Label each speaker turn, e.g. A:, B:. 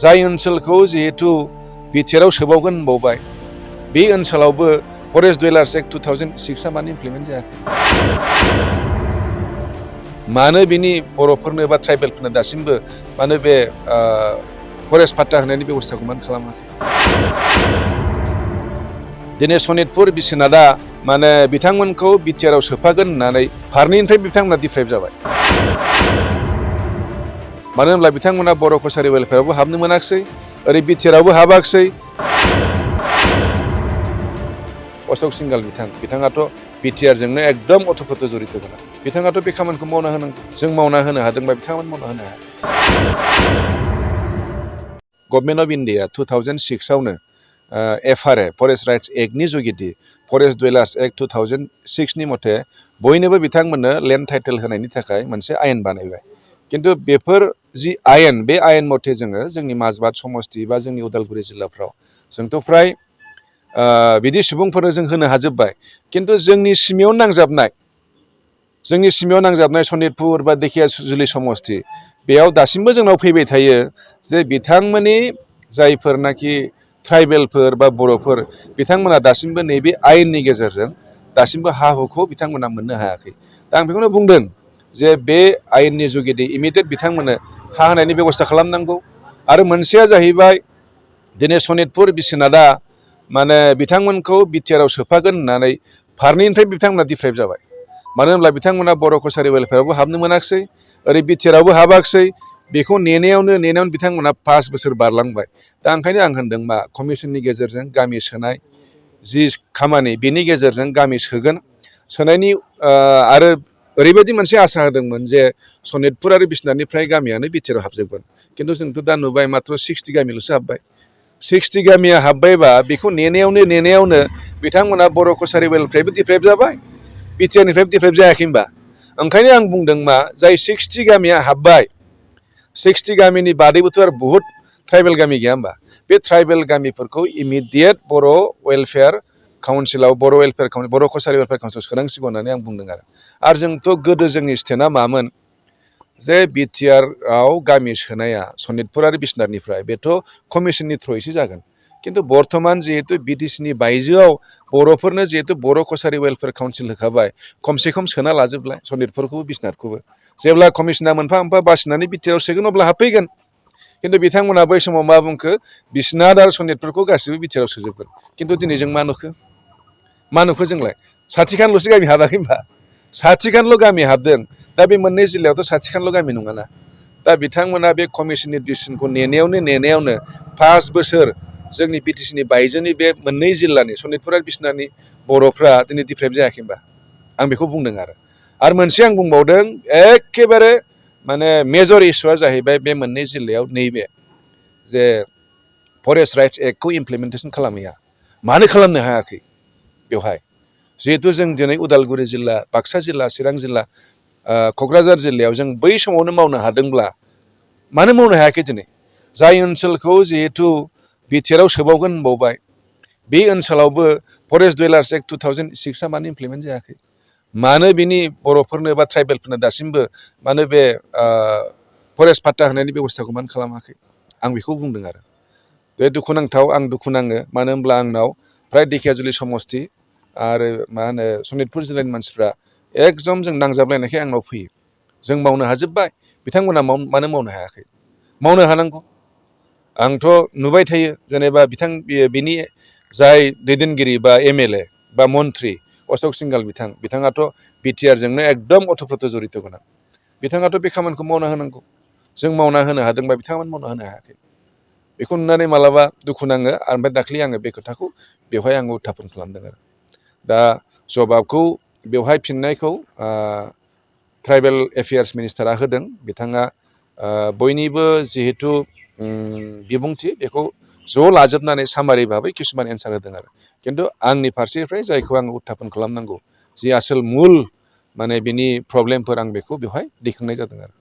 A: जाय ओनसोलखौ जिहेतु बिटिआरआव सोबावगोन होनबावबाय बे ओनसोलावबो फरेस्ट डुवेलार्स एक्ट 2006 मानो इमप्लिमेन्ट जायाखै मानो बिनि बर'फोरनो बा ट्राइबेलफोरनो दासिमबो मानो बे फरेस्ट पाट्टा होनायनि बेबस्थाखौ मानो खालामाखै दिनै सनितपुर बिश्वनाथआ माने बिथांमोनखौ बिटिआरआव सोफागोन होननानै फारनैनिफ्राय बिथांमोना डिप्राइभ जाबाय मानो होनब्ला बिथांमोना बर' कसारि वेलफेयारावबो हाबनो मोनाखिसै ओरै बिटिआरआवबो हाबाखिसै अशोक सिंघाल बिथाङाथ' बिटिआरजोंनो एकदम अथ'प्रथ' जड़ित गोनां बिथाङाथ' बे खामानिखौ मावना होनांगौ जों मावना होनो हादोंबा बिथांमोन मावना होनो हाया गभर्नमेन्ट अफ इन्डिया 2006 आवनो FRA फरेस्ट राइट्स एक्टनि जुगिदि फरेस्ट डुवेलार्स एक्ट 2006 नि मथे बयनोबो बिथांमोननो लेन्ड टाइटेल होनायनि थाखाय मोनसे आयेन बानायबाय किन्तु बेफोर जि आयेन बे आयेन मथे जोङो जोंनि माजबाद समस्ति बा जोंनि उदालगुरि जिल्लाफ्राव जोंथ' फ्राय बिदि सुबुंफोरनो जों होनो हाजोबबाय किन्तु जोंनि सिमायाव नांजाबनाय सनितपुर बा धेकियाजुलि समस्ति बेयाव दासिमबो जोंनाव फैबाय थायो जे बिथांमोननि जायफोरनाखि ट्राइबेलफोर बा बर'फोर बिथांमोना दासिमबो नैबे आयेननि गेजेरजों दासिमबो हा हुखौ बिथांमोना मोननो हायाखै दा आं बेखौनो बुंदों जे बे आयेननि जुगिदि इमिडियेट बिथांमोननो हा होनायनि बेबस्था खालामनांगौ आरो मोनसेया जाहैबाय दिनै सनितपुर बिश्वनाथआ माने बिथांमोनखौ बिटिआरआव सोफागोन होननानै फारनैनिफ्राय बिथांमोना डिप्राइभ जाबाय मानो होनब्ला बिथांमोना बर' कसारि वेलफेयारावबो हाबनो मोनाखिसै ओरै बिटिआरआवबो हाबाखिसै बेखौ नेनायावनो बिथांमोना 5 बोसोर बारलांबाय दा ओंखायनो आं होनदों मा कमिसननि गेजेरजों गामि सोनाय जि खामानि बेनि गेजेरजों गामि सोनायनि आरो ओरैबायदि मोनसे आसा होदोंमोन जे सनितपुर आरो बिश्वनाथनिफ्राय गामियानो बिटिआरआव हाबजोबगोन किन्तु जोंथ' दा नुबाय मात्र 60 गामिल'सो हाबबाय 60 गामिया हाबबायबा बेखौ नेनायावनो बिथांमोना बर' कसारि वेलफेयारनिफ्रायबो डिप्राइभ जाबाय बिटिआरनिफ्रायबो डिप्राइभ जायाखै होनबा ओंखायनो आं बुंदों मा जाय 60 गामिया हाबबाय 60 गामिनि बादैबोथ' आरो बहुत ट्राइबेल गामि गैया होमबा बे ट्राइबेल गामिफोरखौ इमिडियेट बर' वेलफेयार काउन्सिलाव बर' कसारि वेलफेयार काउन्सिलाव सोनांसिगौ होननानै आं बुंदों आरो जोंथ' गोदो जोंनि स्टेटआ मामोन जे बिटिआरआव गामि सोनाया सनितपुर आरो बिश्वनाथनिफ्राय बेथ' कमिसननि थ्रुयैसो जागोन किन्तु बर्थमान जिहेतु बिटिसिनि बायजोआव बर'फोरनो जिहेतु बर' कसारि वेलफेयार काउन्सिल होखाबाय खमसे खम सोना लाजोबलाय सनितपुरखौबो बिश्वनाथखौबो जेब्ला कमिसना मोनफा मोनफा बासिनानै बिटिआरआव सोगोन अब्ला हाबफैगोन किन्तु बिथांमोना बै समाव मा बुंखो बिश्वनाथ आरो सनितपुरखौ गासिबो बिटिआरआव सोजोबगोन किन्तु दिनै जों मा नुखो जोंलाय साथिखानल'सो गामि हाबाखै होनबा साथिखानल' गामि हाबदों दा बे मोननै जिल्लायावथ' साथिखानल' गामि नङाना दा बिथांमोना बे कमिसननि डिसिसनखौ नेनायावनो 5 बोसोर जोंनि बिटिसिनि बायजोनि बे मोननै जिल्लानि सनितपुर आरो बिश्वनाथनि बर'फ्रा दिनै डिप्राइभ जायाखै होनबा आं बेखौ बुंदों आरो मोनसे आं बुंबावदों एखेबारे माने मेजर इस्युआ जाहैबाय बे मोननै जिल्लायाव नैबे जे फरेस्ट राइट्स एक्टखौ इमप्लिमेन्टेसन खालामैया मानो खालामनो हायाखै बेवहाय जिहेतु जों दिनै उदालगुरि जिल्ला बाक्सा जिल्ला चिरां जिल्ला क'क्राझार जिल्लायाव जों बै समावनो मावनो हादोंब्ला मानो मावनो हायाखै दिनै जाय ओनसोलखौ जिहेतु बिटिआरआव सोबावगोन होनबावबाय बे ओनसोलावबो फरेस्ट डुवेलार्स एक्ट 2006 मानो इमप्लिमेन्ट जायाखै मानो बिनि बर'फोरनो बा ट्राइबेलफोरनो दासिमबो मानो बे फरेस्ट पाट्टा होनायनि बेबस्थाखौ मानो खालामाखै आं बेखौ बुंदों आरो बे दुखुनांथाव आं दुखु नाङो मानो होनब्ला आंनाव फ्राय धेकियाजुलि समस्ति आरो मा होनो सनितपुर जिल्लानि मानसिफ्रा एकदम जों नांजाबलायनायखाय आंनाव फैयो जों मावनो हाजोबबाय बिथांमोना मानो मावनो हायाखै मावनो हानांगौ आंथ' नुबाय थायो जेनेबा बिनि जाय दैदेनगिरि बा MLA बा मन्त्रि अशोक सिंघाल बिथाङाथ' बिटिआरजोंनो एकदम अथ'प्रथ' जड़ित गोनां बिथाङाथ' बे खामानिखौ मावना होनांगौ जों मावना होनो हादोंबा बिथांमोन मावना होनो हायाखै बेखौ नुनानै मालाबा दुखु नाङो ओमफ्राय दाख्लै आङो बे खोथाखौ बेवहाय आङो उत्थापन खालामदों आरो दा जबाबखौ बेवहाय फिननायखौ ट्राइबेल एफेयार्स मिनिस्टारा होदों बिथाङा बयनिबो जिहेतु बिबुंथि बेखौ ज' लाजोबनानै सामारि भाबै किसुमान एन्सार होदों आरो किन्तु आंनि फारसेनिफ्राय जायखौ आङो उत्थापन खालामनांगौ जि आसोल मुल माने बिनि प्रब्लेमफोर आं बेखौ बेवहाय दैखांनाय जादों आरो